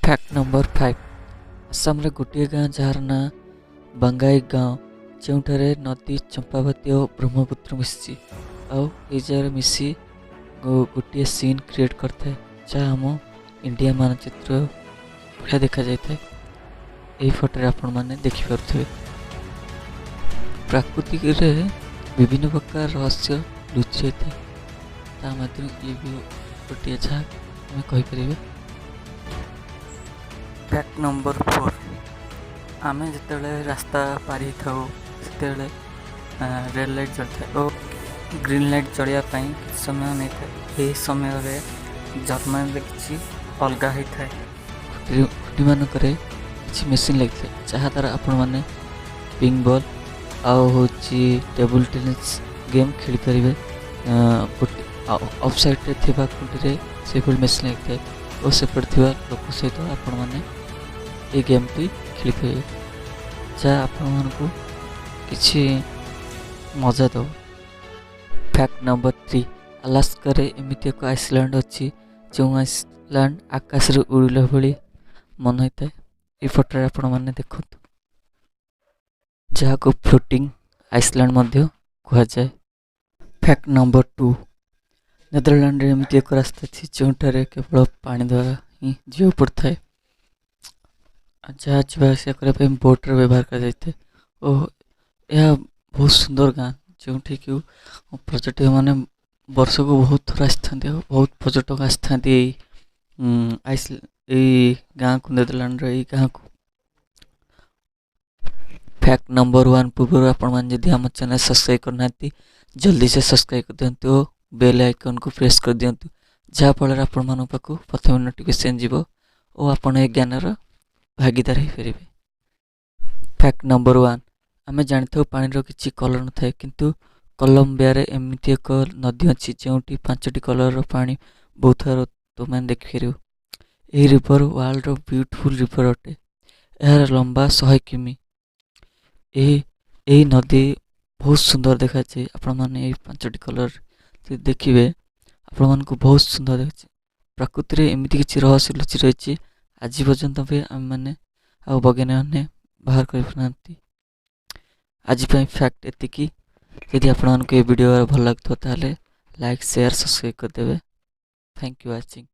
Fact number 5। ଆସାମରେ ଗୋଟିଏ ଗାଁ, ଯାହାର ନାଁ ବାଙ୍ଗାଇ ଗାଁ, ଯେଉଁଠାରେ ନଦୀ ଚମ୍ପାବତୀ ଓ ବ୍ରହ୍ମପୁତ୍ର ମିଶିଛି ଆଉ ଏଇ ଜାଗାରେ ମିଶି ଗୋଟିଏ ସିନ୍ କ୍ରିଏଟ୍ କରିଥାଏ, ଯାହା ଆମ ଇଣ୍ଡିଆ ମାନଚିତ୍ର ଭଳିଆ ଦେଖାଯାଇଥାଏ। ଏହି ଫଟୋରେ ଆପଣମାନେ ଦେଖିପାରୁଥିବେ। ପ୍ରାକୃତିକରେ ବିଭିନ୍ନ ପ୍ରକାର ରହସ୍ୟ ଲୁଚି ରହିଥାଏ, ତା ମଧ୍ୟରୁ ଇଏ ବି ଗୋଟିଏ, ଯାହା ଆମେ କହିପାରିବା। Fact number 4। ଆମେ ଯେତେବେଳେ ରାସ୍ତା ପାରି ହେଇଥାଉ, ସେତେବେଳେ ରେଡ଼୍ ଲାଇଟ୍ ଜଳିଥାଏ ଓ ଗ୍ରୀନ୍ ଲାଇଟ୍ ଜଳିବା ପାଇଁ କିଛି ସମୟ ନେଇଥାଏ। ଏହି ସମୟରେ ଜର୍ମାନୀରେ କିଛି ଅଲଗା ହେଇଥାଏ। ଖୁଣ୍ଟିମାନଙ୍କରେ କିଛି ମେସିନ୍ ଲାଗିଥାଏ, ଯାହାଦ୍ୱାରା ଆପଣମାନେ ପିଙ୍ଗ ବଲ୍ ଆଉ ହେଉଛି ଟେବୁଲ୍ ଟେନିସ୍ ଗେମ୍ ଖେଳିପାରିବେ। ଗୋଟେ ଅଫ୍ ସାଇଡ଼୍ରେ ଥିବା ଖୁଣ୍ଟିରେ ସେଭଳି ମେସିନ୍ ଲାଗିଥାଏ ଓ ସେପଟେ ଥିବା ଲୋକ ସହିତ ଆପଣମାନେ ଏଇ ଗେମ୍ଟି ଖେଳିପାରିବେ, ଯାହା ଆପଣମାନଙ୍କୁ କିଛି ମଜା ଦେବ। Fact number 3। ଆଲାସ୍କାରେ ଏମିତି ଏକ ଆଇସଲ୍ୟାଣ୍ଡ ଅଛି, ଯେଉଁ ଆଇସଲ୍ୟାଣ୍ଡ ଆକାଶରେ ଉଡ଼ିଲା ଭଳି ମନେ ହୋଇଥାଏ। ଏହି ଫଟୋରେ ଆପଣମାନେ ଦେଖନ୍ତୁ, ଯାହାକୁ ଫ୍ଲୋଟିଂ ଆଇସଲ୍ୟାଣ୍ଡ ମଧ୍ୟ କୁହାଯାଏ। Fact number 2। ନେଦରଲ୍ୟାଣ୍ଡରେ ଏମିତି ଏକ ରାସ୍ତା ଅଛି, ଯେଉଁଠାରେ କେବଳ ପାଣି ଦ୍ୱାରା ହିଁ ଯିବାକୁ ପଡ଼ିଥାଏ, ଯାହା ଯିବା ଆସିବା କରିବା ପାଇଁ ବୋଟ୍ର ବ୍ୟବହାର କରାଯାଇଥାଏ। ଓ ଏହା ବହୁତ ସୁନ୍ଦର ଗାଁ, ଯେଉଁଠିକି ପର୍ଯ୍ୟଟକମାନେ ବର୍ଷକୁ ବହୁତ ଥର ଆସିଥାନ୍ତି ଆଉ ବହୁତ ପର୍ଯ୍ୟଟକ ଆସିଥାନ୍ତି ଏଇ ଗାଁକୁ, ନେଦରଲ୍ୟାଣ୍ଡର ଏଇ ଗାଁକୁ। ଫ୍ୟାକ୍ଟ ନମ୍ବର 1 ପୂର୍ବରୁ ଆପଣମାନେ ଯଦି ଆମ ଚ୍ୟାନେଲ୍ ସବସ୍କ୍ରାଇବ୍ କରିନାହାନ୍ତି, ଜଲ୍ଦି ସେ ସବସ୍କ୍ରାଇବ୍ କରିଦିଅନ୍ତୁ ଓ ବେଲ୍ ଆଇକନ୍କୁ ପ୍ରେସ୍ କରିଦିଅନ୍ତୁ, ଯାହାଫଳରେ ଆପଣମାନଙ୍କ ପାଖକୁ ପ୍ରଥମେ ନୋଟିଫିକେସନ୍ ଯିବ ଓ ଆପଣ ଏ ଜ୍ଞାନର ଭାଗିଦାର ହେଇପାରିବେ। Fact number 1। ଆମେ ଜାଣିଥାଉ ପାଣିର କିଛି କଲର୍ ନଥାଏ, କିନ୍ତୁ କଲମ୍ବିଆରେ ଏମିତି ଏକ ନଦୀ ଅଛି, ଯେଉଁଠି ପାଞ୍ଚଟି କଲର୍ର ପାଣି ବହୁଥିବାର ତୁମେମାନେ ଦେଖିପାରିବ। ଏହି ରିଭର ୱାର୍ଲଡର ବ୍ୟୁଟିଫୁଲ୍ ରିଭର ଅଟେ। ଏହାର ଲମ୍ବା 100 କିମି। ଏହି ନଦୀ ବହୁତ ସୁନ୍ଦର ଦେଖାଯାଏ। ଆପଣମାନେ ଏହି ପାଞ୍ଚଟି କଲର୍ ଯଦି ଦେଖିବେ, ଆପଣମାନଙ୍କୁ ବହୁତ ସୁନ୍ଦର ଦେଖାଯାଏ। ପ୍ରକୃତିରେ ଏମିତି କିଛି ରହସ୍ୟ ଲୁଚି ରହିଛି, ଆଜି ପର୍ଯ୍ୟନ୍ତ ବି ଆମେମାନେ ଆଉ ବୈଜ୍ଞାନିକମାନେ ବାହାର କରିପାରୁନାହାନ୍ତି। ଆଜି ପାଇଁ ଫ୍ୟାକ୍ଟ ଏତିକି। ଯଦି ଆପଣମାନଙ୍କୁ ଏ ଭିଡ଼ିଓ ଭଲ ଲାଗୁଥିବ, ତାହେଲେ ଲାଇକ୍, ସେୟାର, ସବସ୍କ୍ରାଇବ୍ କରିଦେବେ। Thank you watching.